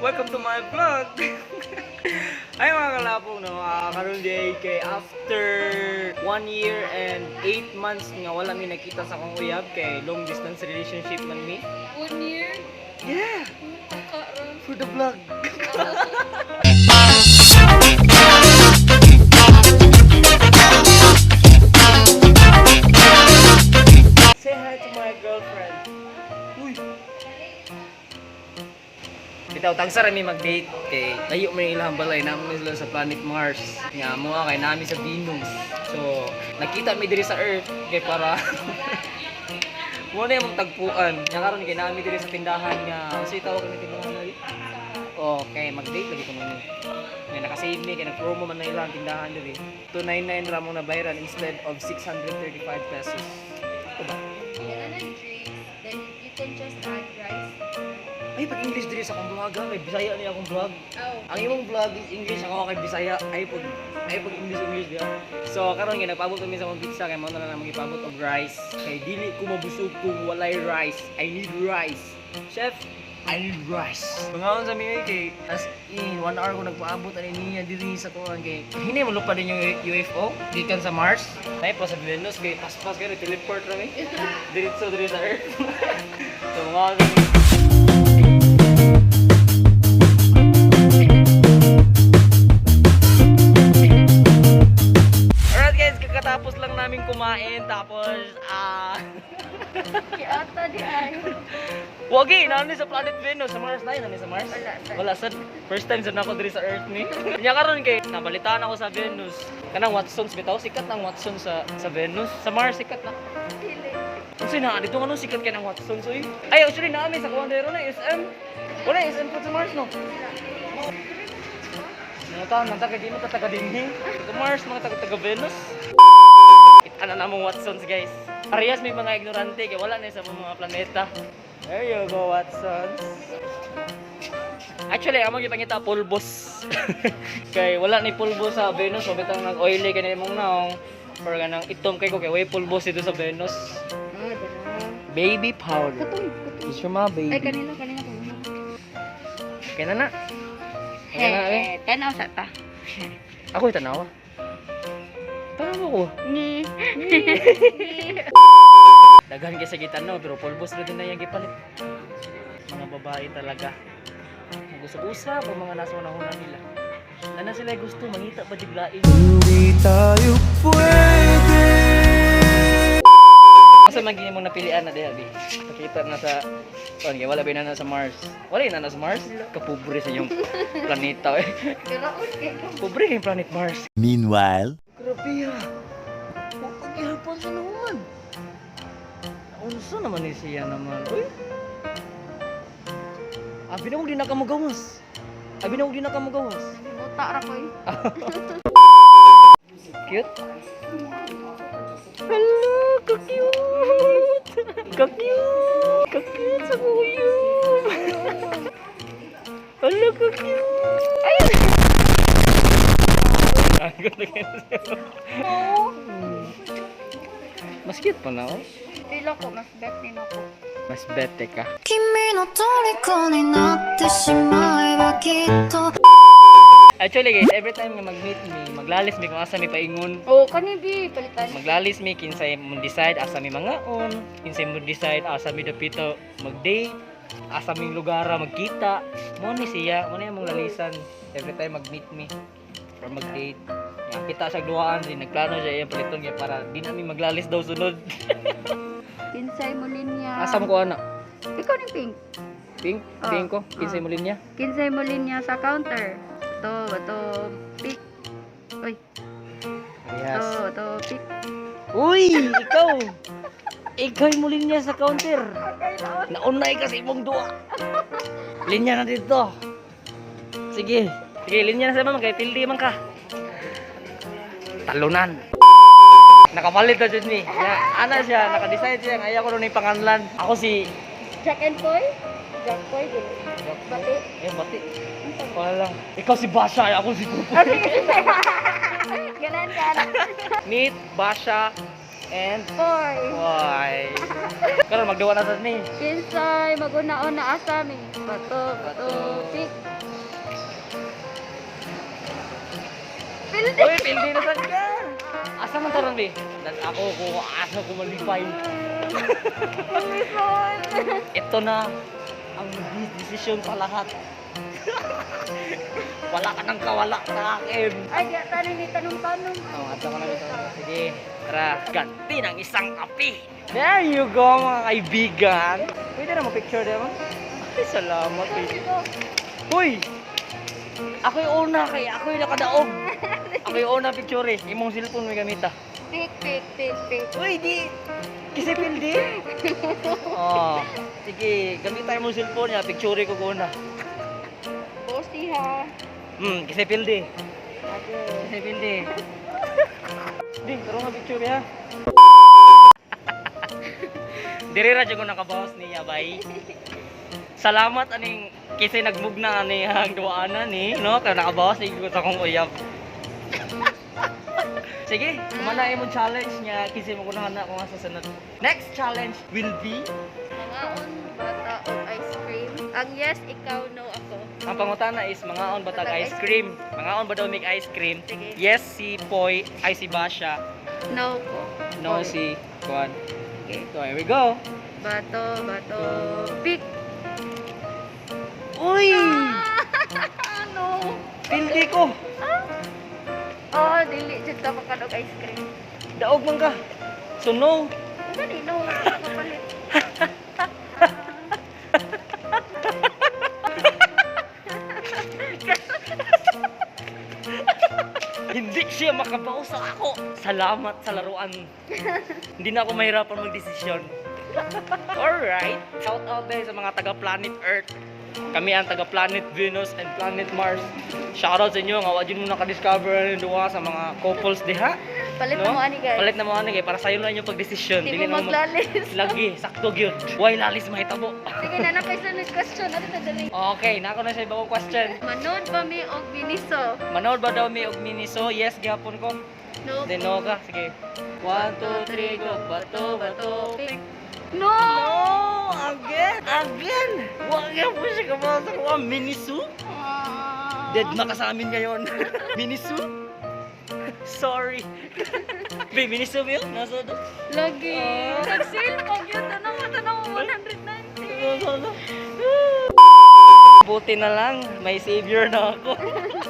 Welcome to my vlog! Ay, mga kalapong, no, karon day kay after 1 year and 8 months nga wala mi nakita sa akong uyab kay long distance relationship man mi. One year? Yeah, Karon. For the vlog. Say hi to my girlfriend. Uy. Bitaw tagsa ra mi mag-date kay layo man yung ilang balay, namin sila sa planet Mars. Nga mo kay nami sa Venus. So, nakita mi diri sa Earth kay para mo na yung tagpuan. Nga karon kay nami diri sa tindahan nga unsay tawag ni tindahan lagi? Okay, mag-date lagi ko ni. Nga naka-save mi kay nag-promo man na ilang tindahan diri. 299 ra mong nabayaran instead of 635 pesos. Ito ba? Yan na drinks. Then you can just add rice. Ay, pag English diri sa akong vlog ha, kay Bisaya ni akong vlog. Oh. Ang imong vlog is English, ako kay Bisaya. Ay pag English English diha. So karon kay nagpaabot kami sa among pizza kay mao na lang among ipabot og rice. Kay dili ko mabusog kung walay rice. I need rice. Chef, I need rice. Mangaon sa mi kay as in 1 hour ko nagpaabot ani niya diri sa kuan kay hinay mo lupa din yung UFO gikan sa Mars. Nay pa sa Venus kay paspas kay teleport ra mi. Diretso diri sa Earth. So mangaon sa mi. Alright guys, kakatapos lang namin kumain tapos Kiata di ay. Wagi, naano sa planet Venus, sa Mars na yun, sa Mars? Wala, sir. Wala sad. First time sad nako diri sa Earth ni. Nya karon kay nabalitaan ako sa Venus. Kanang Watsons bitaw sikat ang Watson sa Venus. Sa Mars sikat na. Dili. Unsa na dito ano sikat kay ng Watsons oy? Ay, actually naami sa kuan dero na SM. Wala SM po sa Mars, no. Mga taon, nanta kay di mo ta taga dinhi. Taga Mars, mga taga taga Venus. Ana na mong Watsons, guys. Parehas may mga ignorante kay wala na sa mga planeta. There you go, Watsons. Actually, among gipangita pulbos. Kay wala ni pulbos sa Venus, so bitang nag oily kay nimong naong or ganang itom kay ko kay way pulbos dito sa Venus. Ah, dara. Baby powder. Katong, katong. Is your ma baby. Ay, kanina, kanina. Kanina. Kaya na na. Kaya na eh. Eh, tanaw sa ta. Ako tanawa. Tanawa ko. Ni. Daghan kay sa gitanaw pero pulbos ra din na yang gipalit. Mga babae talaga. Mag-usab-usab ang mga nasa unahuna nila. Nana sila gusto mangita pa diglain. Hindi tayo pwede. Asa man gini mong napilian na diha bi? Nakita na sa kuan kay wala ba na sa Mars. Wala na sa Mars. Kapobre sa inyong planeta eh. Garaon kay ko. Pobre kay planet Mars. Meanwhile, Grabe ha. Huwag paghihapon sa naman. Unsa naman ni siya naman. Uy. Abi na kong di na ka magawas. Abi na kong di na ka magawas. Nalimuta ra ko eh. Cute. Hello, ka-cute! Ka-cute! Ka-cute sa kuya! Hello, ka-cute! Ay! Ang ganda kayo sa'yo. Oo. Mas cute pa na, oh. Feel ako, mas bet ni nako. Mas bete ka. 君の虜になってしまえばきっと Actually guys, every time nga mag-meet mi, maglalis mi kung asa mi paingon. Oh, kani bi palitan. Maglalis mi kinsay mo decide asa mi mangaon, kinsay mo decide asa mi dapito mag-date, asa mi lugar magkita. Mo ni siya, mo ni among lalisan every time mag-meet mi or mag-date. Ya, kita sa duhaan din nagplano siya iyang paliton niya para di na mi maglalis daw sunod. Kinsay mo linya. Asa mo ko ana? Ikaw ni pink. Pink, Ah, pink ko, kinsay ah. mo linya. Kinsay mo linya sa counter. To, to, pick. Uy, Yes. to, to, pick. Uy, ikaw. Ikaw yung linya sa counter. Naunay ka sa imong duwa. Linya na dito. Sige. Sige, linya na sa ma'am kay pildi man ka. Talunan. Nakapalit na jud ni. Ya, ana siya, naka-decide siya nga ayaw ko ni panganlan. Ako si Jack and Poy? Jack Poy, di. Bati. Eh, bati. Wala lang. Ikaw si Basha, ay ako si Pupo. Ah, sige. Ganan, ganan. Meet Basha And Four. why? Karon magduwa na sad ni. Kinsay maguna-una asa mi. Bato, bato, pick. Pildi. Uy, pildi na sad ka. Asa man taron bi? Dan ako ko asa ko malipay. Listen. Ito na ang decision sa lahat. Wala ka nang kawala sa akin. Ay, di tanong ni tanong-tanong. Oh, ato ko na ito. Sige, tara. Ganti ng isang api. There you go, mga kaibigan. Pwede na mo-picture, di ba? Ay, salamat. Eh. Uy! Ako yung una kay ako yung nakadaog. Ako yung una picture eh. Imong cellphone may gamita. Pick, pick, pick, pick. Uy, di. Kasi pildi. Oh, sige, gamita imong cellphone niya, picture ko una. Bossy ha. Kasi pildi. Okay. Kasi pildi. Di, karon nga picture ha. Dire ra jud ko nakabawas niya, bay. Salamat aning kasi nagmugna ani ang duaanan ni, no? Kaya nakabawas ni ko sa akong uyab. Sige, kumana imong challenge niya kasi mo kunahan na ako nga sa sunod. Next challenge will be Mangaon bata og ice cream. Ang yes, ikaw, no ako. Ang pangutana is mangaon ba tag Batag ice cream? Mangaon ba daw mig ice cream? Sige. Yes si Poy, ay si Basha. No ko. No Poy. si Kuan. Okay. So here we go. Bato, bato, pick. Uy! Ano? Pildi ko. Oh, dili jud ta makanog ice cream. Daog man ka. So no. Dali no, kapalit. Hindi siya makabaw sa ako. Salamat sa laruan. Hindi na ako mahirapan magdesisyon. Alright. Shout out din sa mga taga Planet Earth. Kami ang taga Planet Venus and Planet Mars. Shout out sa inyo nga wa jud mo nakadiscover ng duwa sa mga couples diha. Palit na mo ani guys. Palit na mo ani kay para sayo lang yung pagdesisyon. Di Dili mo na mo maglalis. Lagi, sakto gyud. Why lalis mahitabo? Sige na, nakay sunod question. Ano ta dali? Okay, nako na sa ibang question. Manood ba mi og Miniso? Manood ba daw mi og Miniso? Yes, gihapon ko. No. Then no ka. Sige. 1, 2, 3, go. Bato, bato, pick. No! No! Again! Again! Wag yan po siya kabasa ko. Ah, Miniso? Ah. Dead ma ka sa amin ngayon. Miniso? Sorry. Babe, Miniso ba yun? Nasa do? Lagi. Ah. Nag-sale pag yun. Tanong mo, tanong mo, 190. Nasa do? Buti na lang, may savior na ako.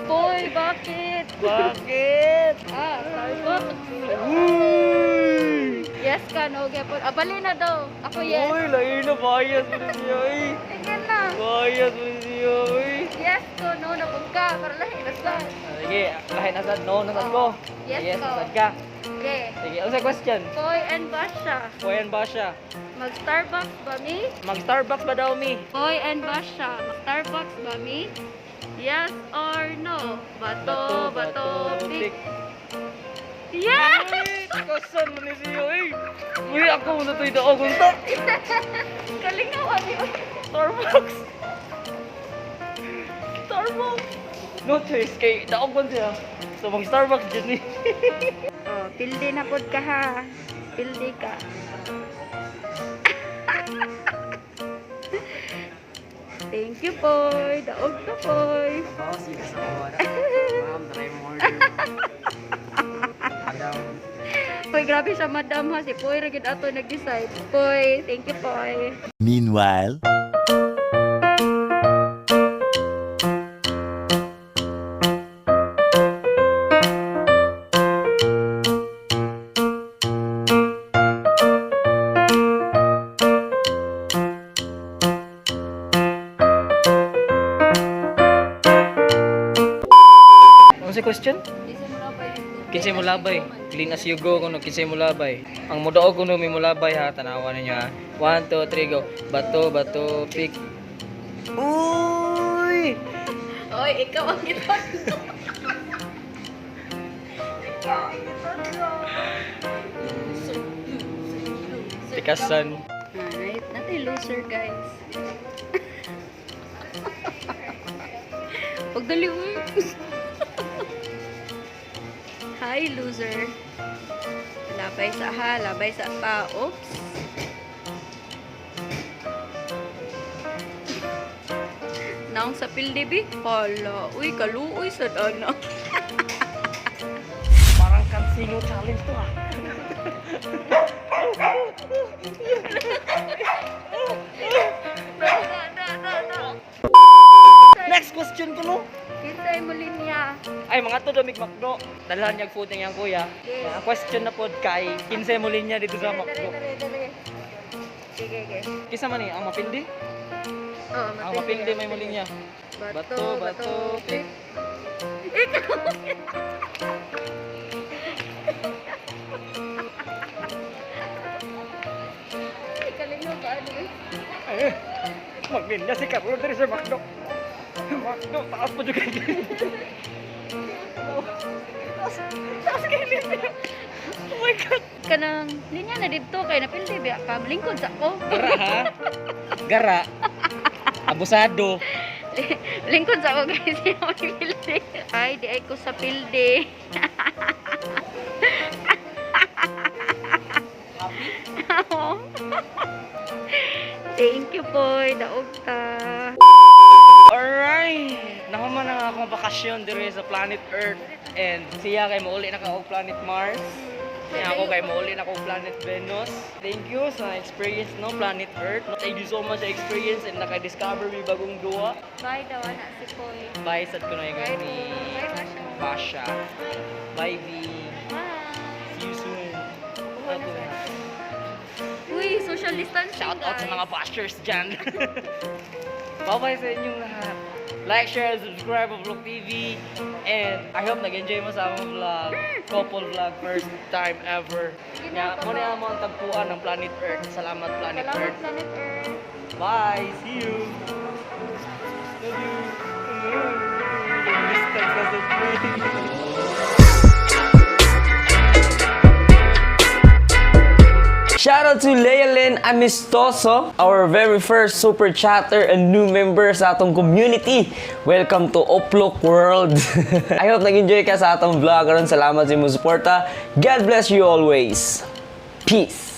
Boy, bakit? Bakit? Ah, Starbucks. Uy! Yes ka, no? Gepon. Ah, bali na daw. Ako yes. Uy, layo na bias mo na siya, uy. Sige na. Bias mo na siya, uy. Yes ko, no? Napag ka. Para lahi na sa. Ah, sige, kahit nasad, no, nasad ko. Yes Yes, ko. nasad ka. Okay. Sige, ano sa question? Boy and Basha. Kuyan ba siya? Mag-Starbucks ba mi? Mag-Starbucks ba daw mi? Boy and Basha. Mag-Starbucks ba mi? Yes or no? Bato, bato, pick. Yes! Uy, kasan mo ni siya, uy. Uy, ako na to'y daog. Unta. Kalingaw, abi. Starbucks. Starbucks. No choice, kay daog man siya. So, mag-Starbucks dyan ni. Oh, pildi na pod ka ha. Pildi ka. Thank you, Poy. Daog na, Poy. Oh, sige sa Ma'am, try mo order. Madam. Poy, grabe siya, madam ha. Si Poy, ra gyud ato nag-decide. Poy, thank you, Poy. Meanwhile, Ano sa question? Kinsay mo labay. Clean as you go kuno kinsay mo labay. Ang mudaog kuno may mulabay ha tanawa ninyo ha. 1 2 3 go. Bato bato pick. Uy! Oy, ikaw ang gitotlo. Ikaw ang gitotlo. Tikasan. Alright, natin loser guys. Pagdali uy. Hi loser. Wala. Labay sa ha, labay sa pa. Oops. Naong sa pildi bi? Hala, uy, kaluoy sa ano. Parang Cansino challenge to ah. Na, na, na, na. Next question ko no. Kinsay mo linya. Ay, mga to damig McDo. Dalhan niyag food niyang kuya. Yes. Ang question na pod kay kinsay mo linya dito sa Dere, McDo. dere, dere. Sige, sige. Kisa man ni ang mapildi? Oo, Ang mapildi may mo linya. Bato, bato, pick. Ikaw! Ay, kalingaw ba? Ano eh? Eh, maglinya si Carlo diri sa McDo. McDo, taas pa jud kay. Taas, taas kay linya. Oh my God. Kanang linya na didto kay napildi ba ka malingkod sa ko. Gara ha? Gara. Abusado. Lingkod sa ko guys, siya may pildi. Ay, di ay ko sa pildi. Happy? Thank you, boy. Daog ta. Alright! Nahuman na nga akong bakasyon diri sa planet Earth and siya kay mauli na ka og planet Mars. Kaya ako kay mauli na ko og planet Venus. Thank you sa experience no planet Earth. Thank you so much sa experience and naka-discover mi bagong duwa. Bye daw na si Poy. Bye sad ko na yung Bye, ni Poy. Bye, Basha. Basha. Bye V. Bye. See you soon. Buha na sa- Uy, social distancing, Shout out sa guys. mga bashers dyan. Bye-bye sa inyong lahat. Like, share, and subscribe of Vlog TV. And I hope nag-enjoy mo sa among vlog. Couple vlog, first time ever. Nga, muna yung among tagpuan ng planet Earth. Salamat, planet Salamat, Earth. Planet Earth. Bye! See you! Love you! Distance na sa screen. Shout out to Lealyn Amistoso, our very first super chatter and new member sa atong community. Welcome to Oplok World. I hope nag-enjoy ka sa atong vlog. Karon salamat sa imong suporta. God bless you always. Peace.